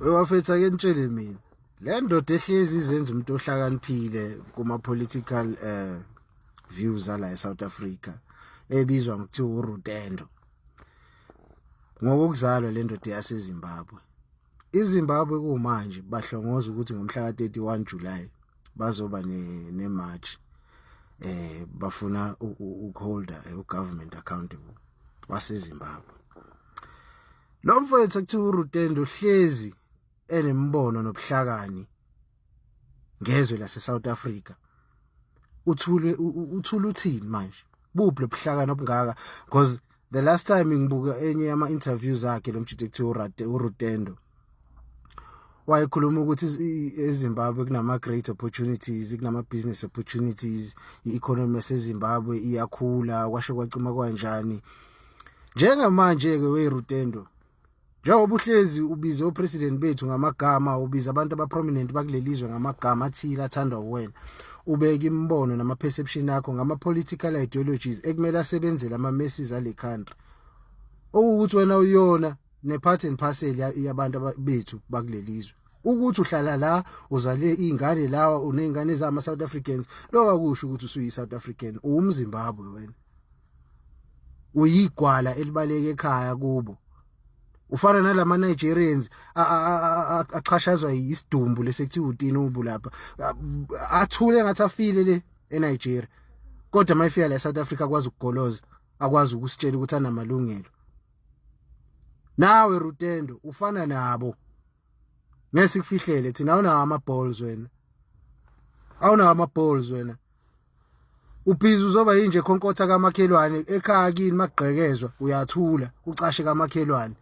Webafethu, ake nitshele mina, le ndoda ehlezi izenza umuntu ohlakaniphile kuma political views ala eSouth Africa, ebizwa ngokuthiwa uRutendo, ngokuzalwa le ndoda yaseZimbabwe. IZimbabwe kumanje bahlongoza ukuthi ngomhla ka31 July bazoba ne march, bafuna ukuholda ugovernment accountable waseZimbabwe. Lo mfowethu ekuthiwa uRutendo hlezi enembono nobuhlakani ngezwe lase South Africa. Uthule uthule, uthini manje? Buphi lobuhlakani obungaka? Because the last time ngibuka enye yama interviews akhe, lo mjita ekuthiwa uRutendo wayekhuluma ukuthi eZimbabwe kunama great opportunities, kunama business opportunities, i-economy yaseZimbabwe iyakhula, kwasho kwacima kanjani. Njengamanje ke weRutendo, njengoba uhlezi ubize opresident bethu ngamagama, ubiza abantu abaprominent bakulelizwe ngamagama athile athandwa uwena, ubeka imibono nama perception akho ngama political ideologies ekumele asebenzele ama masses ale country, okuwukuthi wena uyona ne part and parcel yabantu bethu bakulelizwe. Ukuthi uhlala la, uzale izingane la, unezingane ezama South Africans, lokho akusho ukuthi usuyi South African. UwumZimbabwe wena, uyigwala elibaleke ekhaya kubo. Ufana nalama Nigerians axhashazwa isidumbu lesekuthiwa uTinubu lapha, athule ngathi afile le eNigeria, kodwa mayifika la eSouth Africa akwazi ukugoloza, akwazi ukusitshela ukuthi anamalungelo. Nawe Rutendo ufana nabo, ngeke sikufihlele thina, awunawo ama balls wena, awunawo ama balls wena. Ubhizi uzoba yinje khonkotha kamakhelwane ekhaya kini, makugqekezwa uyathula, ucashe kamakhelwane.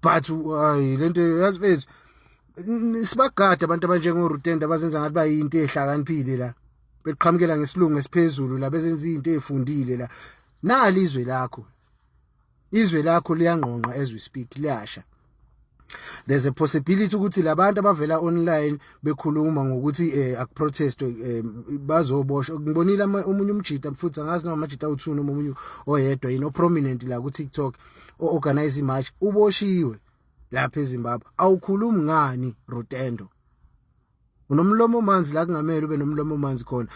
But hayi, lento yazi mfethu, sibagada abantu abanjengoRutendo abazenza ngathi bayinto ehlakaniphile la, beqhamukela ngesilungu esiphezulu la, bezenza izinto ezifundile la. Nali izwe lakho, izwe lakho liyangqongqa as we speak, liyasha. There's a possibility ukuthi labantu abavela online bekhuluma ngokuthi akuprotest bazoboshwa. Ngibonile omunye umjita futhi, angazi noma amajita awu2 noma omunye oyedwa yini, prominent la ku TikTok, o-organize imarch, uboshiwe lapha eZimbabwe. Awukhulumi ngani, Rutendo? Unomlomo omanzi la kungamele ube nomlomo omanzi khona.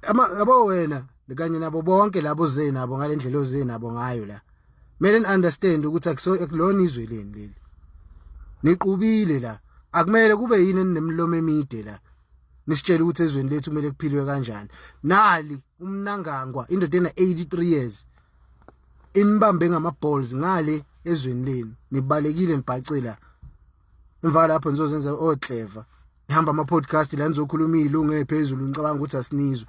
Ama yabo wena kanye nabo bonke labo ze nabo ngalendlela oze nabo ngayo la, kumele ni understand ukuthi akuso akulona izwe leni leli, niqubile la. Akumele kube yini eninemlomo emide la nisitshela ukuthi ezweni lethu kumele kuphilwe kanjani. Nali uMnangagwa, indoda ena 83 years, inibambe ngama balls ngale ezweni lenu, nibalekile, nibhacela emva lapho, nizozenza oclever, nihamba ama podcast la, nizokhuluma izilungu ephezulu, ngicabanga ukuthi asinizwe.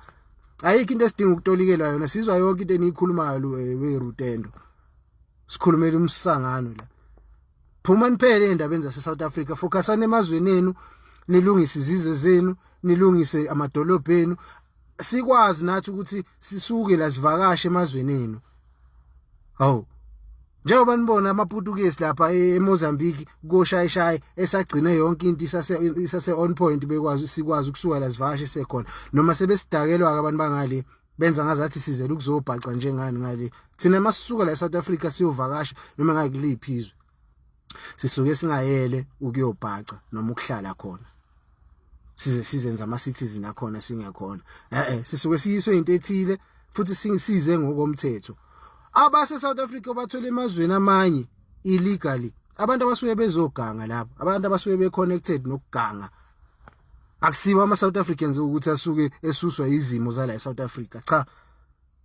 Ayikho into esidinga ukutolikelwa yona, sizwa yonke into eniyikhulumayo lo weRutendo. Sikhulumela umsangano la. Phuma niphele endabeni zase South Africa, focusani emazweni enu, nilungise izizwe zenu, nilungise amadolobha enu, sikwazi nathi ukuthi sisuke la sivakashe emazweni enu. Hawu, njengoba nibona amaPutukezi lapha eMozambique koshayishayi esagcine yonke into isase on point, bekwazi sikwazi ukusuka la sivakashe sekhona, noma sebesidakelwa abantu bangale benza ngazathi sizele ukuzobhaca njengani ngale. Thina masisuka la eSouth Africa siyovakasha noma ngakuliphi izwe, sisuke singayele ukuyobhaca noma ukuhlala khona, size sizenza ama citizen akhona singekhona. Sisuke siyiswe into ethile futhi sisize ngokomthetho. Abase South Africa bathola emazweni amanye illegally, abantu abasuke bezoganga lapho, abantu abasuke be connected nokuganga, akusiwo ama South Africans ukuthi asuke esuswa izimo zala eSouth Africa, cha.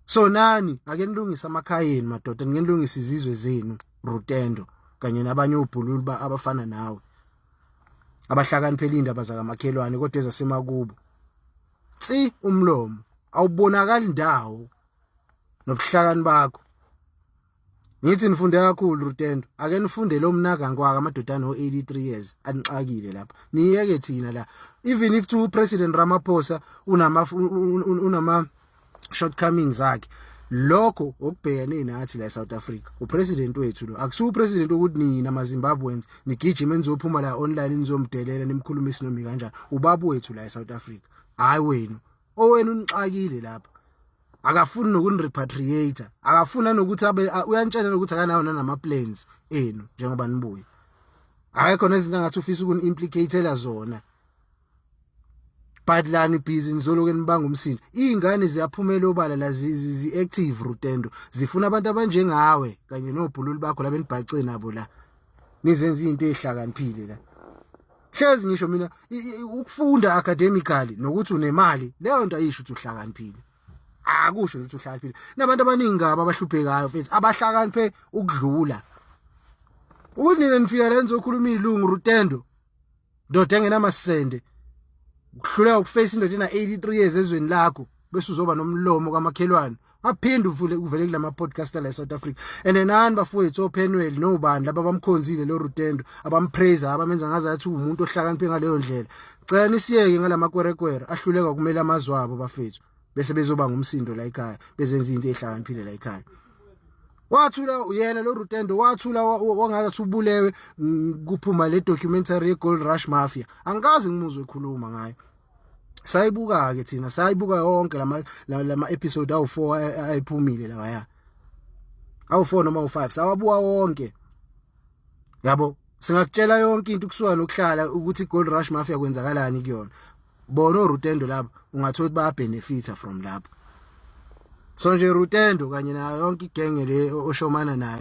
So nani ake nilungise amakhaya enu madoda, nilungise izizwe zenu, Rutendo kanye nabanye obhululu abafana nawe, abahlakaniphela indaba zakamakhelwane kodwa ezasemakubo tsi umlomo, awubonakali ndawo nobuhlakani bakho. Ngithi nifunde kakhulu, Rutendo, ake nifunde lo Mnangagwa, amadoda ano 83 years anixakile lapha, niyeke thina la. Even if to President Ramaphosa unama shortcomings akhe, lokho okubhekene nathi la eSouth Africa, upresident wethu lo, akusiwo upresident ukuthi nina maZimbabweans nigijima nizophuma la online nizomdelela, nimkhulumisa noma kanjani. Ubaba wethu la eSouth Africa, hayi wenu. Owenu nixakile lapha, akafuni nokunirepatriate, akafuna nokuthi abe uyantshela nokuthi akanawo nanama plans enu njengoba nibuye. Akekho nezinto angathi ufisa ukuni-implicatela zona, but la ni-busy nizoloke nibanga umsindo. Iy'ngane ziyaphumela obala la, zi-active, Rutendo, zifuna abantu abanjengawe kanye nobhululu bakho la benibhace nabo la, nizenza izinto ey'hlakaniphile la. Hlezi ngisho mina, ukufunda academically nokuthi unemali, leyo nto ayisho ukuthi uhlakaniphile, akusho ukuthi uhlakaniphile. Nabantu abaningi ngabo abahluphekayo mfethu abahlakaniphe ukudlula ukuthi nina nifika la nizokhuluma iy'lungu. Rutendo, ndoda engenamasende, kuhluleka uku-face indoda ena-83 years ezweni lakho, bese uzoba nomlomo kamakhelwane, aphinde uvule uvele kulama podcast la eSouth Africa. And nani bafowethu, oPenwell nobani laba abamkhonzile lo Rutendo, abam-praise, abamenza ngazathi umuntu ohlakaniphe ngaleyo ndlela, cela nisiyeke ngalama kwerekwere ahluleka kumele amazwe abo, bafethu, bese bezoba ngumsindo la ekhaya, bezenza into ehlakaniphile la ekhaya. Wathula uyena lo Rutendo, wathula wangathi ubulewe kuphuma le documentary ye Gold Rush Mafia. Angikaze ngimuzwe ekhuluma ngayo. Sayibuka ke thina, sayibuka yonke lama episode awu4 ayiphumile lawa ya awu4 noma awu5, sawabuka wonke, yabo. Singakutshela yonke into kusuka nokuhlala ukuthi Gold Rush Mafia kwenzakalani kuyona. Bona oRutendo labo ungathola ukuthi baya-benefita from lapho. So nje Rutendo kanye nayo yonke igenge le oshomana nayo.